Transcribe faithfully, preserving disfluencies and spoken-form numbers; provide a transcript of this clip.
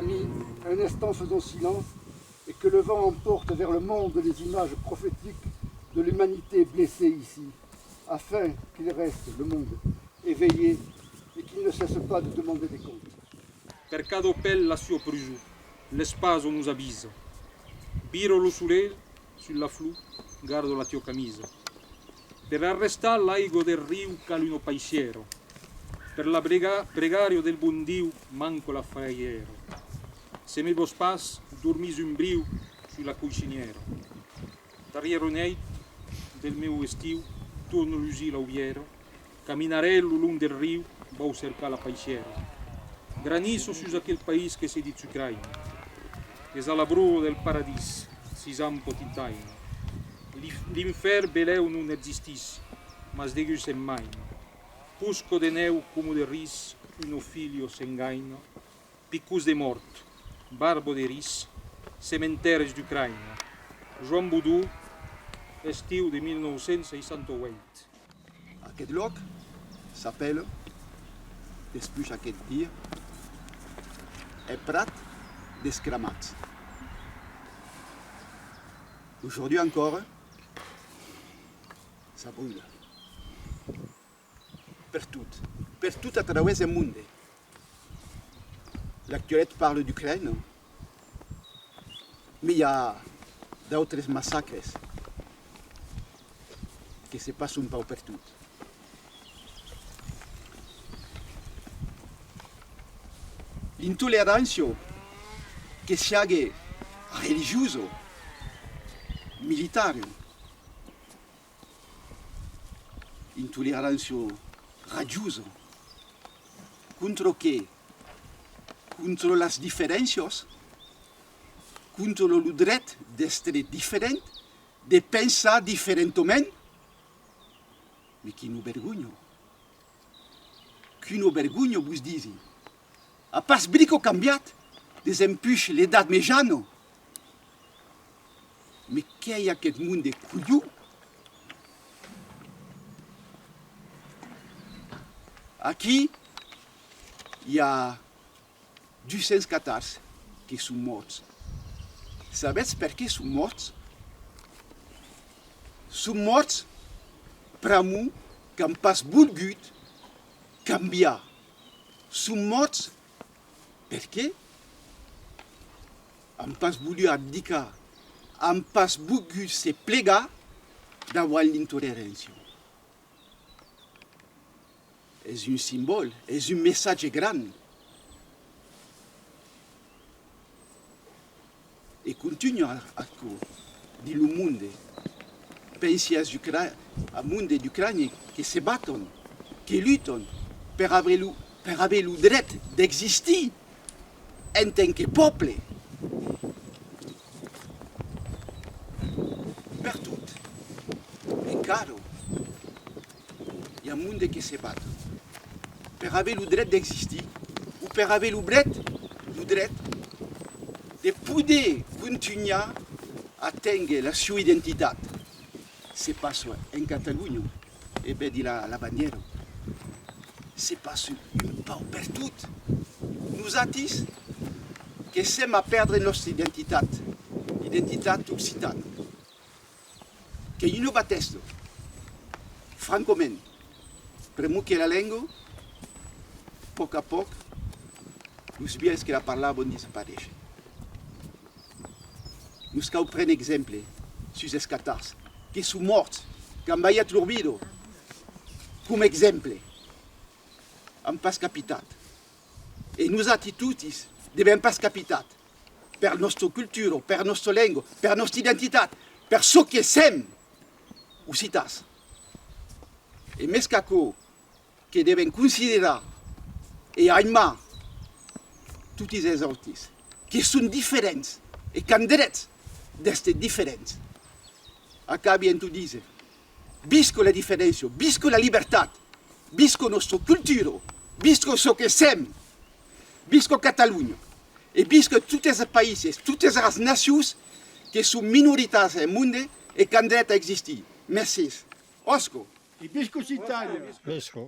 Amis, un instant faisons silence et que le vent emporte vers le monde les images prophétiques de l'humanité blessée ici, afin qu'il reste, le monde, éveillé et qu'il ne cesse pas de demander des comptes. Per cada pèl la sua prison, l'espasa nos avisa. Vira lo solelh sus la flor, garda la tua camisa. Per arrestar l'aiga del riu cal una paissièra. Per la brega-, pregària del bon Diu manca la frairièra. Se me vòs pas, dormís un briu sus la coissinièra. Darrièra nèit del meu estiu, torna lusir l'aubièra. Caminarè lo long del riu, vau cercar la paissièra. Granissa sus aquel país que se ditz Ucraïna. Es a la broa del paradís, sis ans pòt intaina. L'if-, l'infèrn belèu non existís, mas degun s'enmaina. Posca de nèu coma de ris, una filha s'engaina. Picons de mòrt, barba de ris, cementèris d'Ucraïna. Joan Bodon, estiu de mil nòu cents seissanta uèit. Aqueth lòc s'apèla, despuish aqueth dia, eth Prat des Cramats. Aujourd'hui encore, ça brûle. Pertot, pertot a travèrs eth monde. L'actualitat parla d'Ucraïna, mès i a d'autres massacres que se passan un pauc pertot. L'intolerància, que siague religiosa, militara, intolerància radiosa. Contra qué? Contra las diferéncias? Contra lo dret d'èstre diferent, de pensar diferentament? Mès quina vergonha! Quina vergonha, vos disi! A pas brica cambiat desempuish l'Edat Mejana. Mès qu'ei aqueth monde colhon? Aquí i a dus cents catars que son mòrts. Sabètz perqué son mòrts? Son mòrts pr'amor qu'an pas volgut cambiar. Son mòrts perqué? An pas volut abdicar, an pas volgut se plegar davant l'intolerància. Es un simbòl, es un messatge grand. E contunha aquò dins lo monde. Pensi als Ucra-, al monde d'Ucraïna que se baton, que luton per aver lo, per aver lo dret d'existir en tant que pòble. Pertot, encara, i a monde que se bat per aver lo dret d'existir o per aver lo dret, lo dret de poder contunhar a ténguer la sua identitat. Se passa en Catalonha, e vedi la, la bandièra. Se passa un pauc pertot. Nosatis que sèm a pèrdre nòstra identitat, l'identitat occitana. Qu'ei una batèsta, francament, pr'amor que la lenga, pòc a pòc, los vièlhs que la parlavan desapareishen. Nos cau prene exemple sus es catars que son mòrts, qu'an balhat lor vida com exemple. An pas capitat. E nosati totis devèm pas capitat per nòstra cultura, per nòstra lenga, per nòstra identitat, per çò que sèm occitans. E mès qu'aquò, que devèm considerar e aimar totis es autis, que son diferents e qu'an drets d'èster diferents. Acabi en tot díser: visca la diferéncia, visca la libertat, visca nòstra cultura, visca çò que sèm, visca Catalonha e visca totes es païses, totes las nacions que son minoritats en monde e qu'an dret a existir. Mercés. Òsca! E visca Occitània! Visca!